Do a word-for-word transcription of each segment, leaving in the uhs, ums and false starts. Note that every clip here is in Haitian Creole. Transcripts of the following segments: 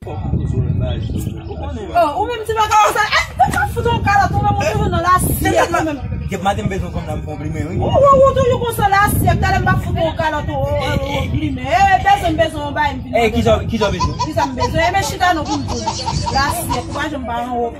Oh, ou menm ti vagabon sa, eh, mwen pa fout yon kalòt, ou menm ou toujou nan lasyèt ou menm. Depi maten m bezwen fanm nan, m fè yon plimen, wi. Ou, ou, ou toujou konsa lasyèt, talè m pa fout yon kalòt, ou, ou, ou, ou plimen. Eh, bezwen, m bezwen yon bagay, m vin. Eh, kisa, kisa w bezwen? Kisa m bezwen? Eh, men chita non pou m di w. Lasyèt, ou pa janm pa anwo.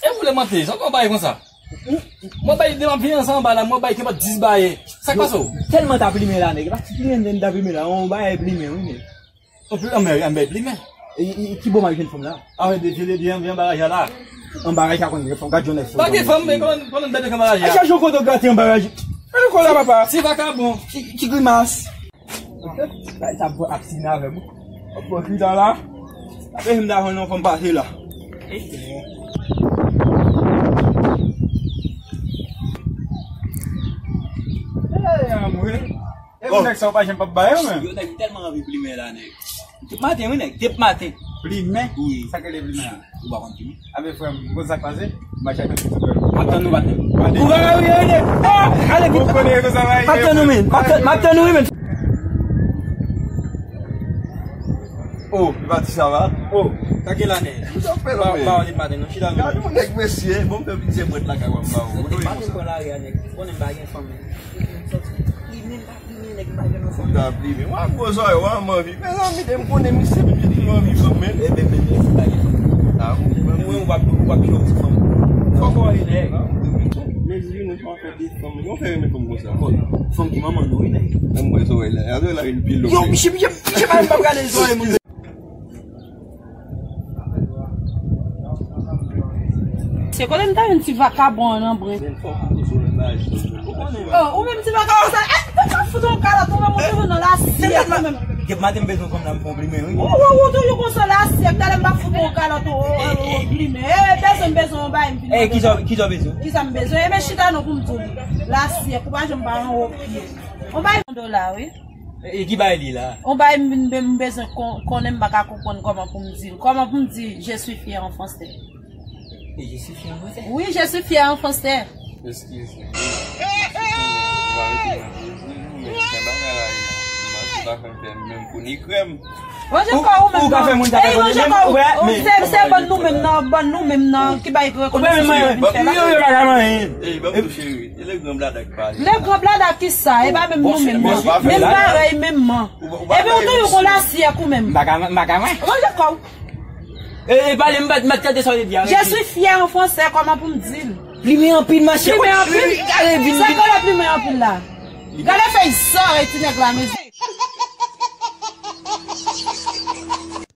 E ou le mante, sa w bay konsa? Mwen bay de m ap vini ansanm anba la, mwen bay kenbe dis baye. Sa k pase w? Tèlman ta plimen la, nèg. E pa ti plimen, nèg, ta plimen la. On bagay plimen, wi, nèg. Anpil, anmè, anmè, plimen. E, e, ki bò m al jwenn fanm la? Anmè, de, de, de, anba raj la. Anba raj la konn gen fanm, gad jan nèg fanm. Pa gen fanm, men kòman, kòman bèt anba raj la? Ay, chache yon kote w gate anba raj. Fè yon kò la, papa. Ti vakabon. Ti, ti grimas. Sa, sa ap sini avè m. Ap pran kri la. Ape m ta jwenn yon fanm pase la. Ey, anmwe. E pou nèg sa yo pa janm p ap ba yo, men. Yo, nèg, m tèlman anvi plimen la, nèg. Depi maten, wi, nèg. Depi maten. Plimen? Wi. Sa k rele plimen la? Ou pa konn plimen? Abe, frè m, bon, sa k pase? M a chache yon ti frè m. M ap tann ou, patnè. Ou pa ka ri, wi, nèg. Ah, ale vit. Ou konnen konsa va ye. M ap tann ou, men. M ap tann, m ap tann ou, wi, men. Oh, li pati, sa va? Oh, sa gen la, nèg? Sa fè la, men. Ba, ba, li maten, non, chita, men. Gade yon nèg, mesye, bon, m fè plizyè bwèt lakay w ap ba ou. Maten, pran lari a, nèg. Konnen m pa gen fanm, men. Plimen, m pa plimen, nèg, m pa gen fanm. Ou ta plimen. Wa gwo zòrèy, wa manvi. Mezanmi, de m konnen misye, misye toujou anvi fanm, men. E, men, men, men, m pa gen fanm. Ah, ou, men mwen, ou pa, ou pa gen yon ti fanm. Fòk ou ale, nèg. Mezanmi, nou pa fè de fanm. Ou fè renmen fanm konsa. Fanm ki manman nou, wi, nèg. Mwen, mwen, zòrèy la. Gade la, vin pil lòk. Yo, misye, misye, misye, pa, pa gade zòrèy moun. Se kote m ta jwenn ti vakabon an nan bren. Oh, ou menm ti vakabon sa, eh, mwen pa fout yon kalòt, ou menm ou toujou nan lasyèt ou menm. Depi maten m bezwen fanm nan, m fè yon plimen, wi. Ou, ou, ou toujou konsa lasyèt, talè m pa fout yon kalòt, ou, ou, ou plimen. Eh, bezwen, m bezwen yon bagay, m vin. Eh, kisa, kisa w bezwen? Kisa m bezwen? Eh, men chita non pou m di w. Lasyèt, ou pa janm pa anwo pye. Yon bagay yon dola, wi. E ki bay li la? On bay m, m, m bezwen kon-, konnen, m pa ka konprann kòman pou m di l. Kòman pou m di je suis fier en français? Et je suis fier en français? Oui, je suis fier en français. Excuse. Ou pa rete nan Jezi, men fè bagay la, Rina. Ou pa fè m fè menm kou ni krèm. Bon, je crois ou menm nan. Ou ka fè moun sa fè konnen menm, ou wè, men se, se bann nou menm nan, bann nou menm nan, ki bay rekonesans. Ou wè, men, yo, yo pa ka manyen. Ey, ban m tou cheri. E le gran blada ki pale. Le gran blada ki sa, e pa menm nou menm nan. Menm parèy, menm man. Epi ou toujou kon lasyèk ou menm. M pa ka, m pa ka, mwen. Ranje kò w. E, e pale, m pa, m pa tande sa w te di a. Je suis fier en français, kòman pou m di l? Plimen anpil, mache. Plimen anpil? Gade, vin, vin. Sa k rele plimen anpil la? Gade fèy zòrèy ti nèg la, mezanmi.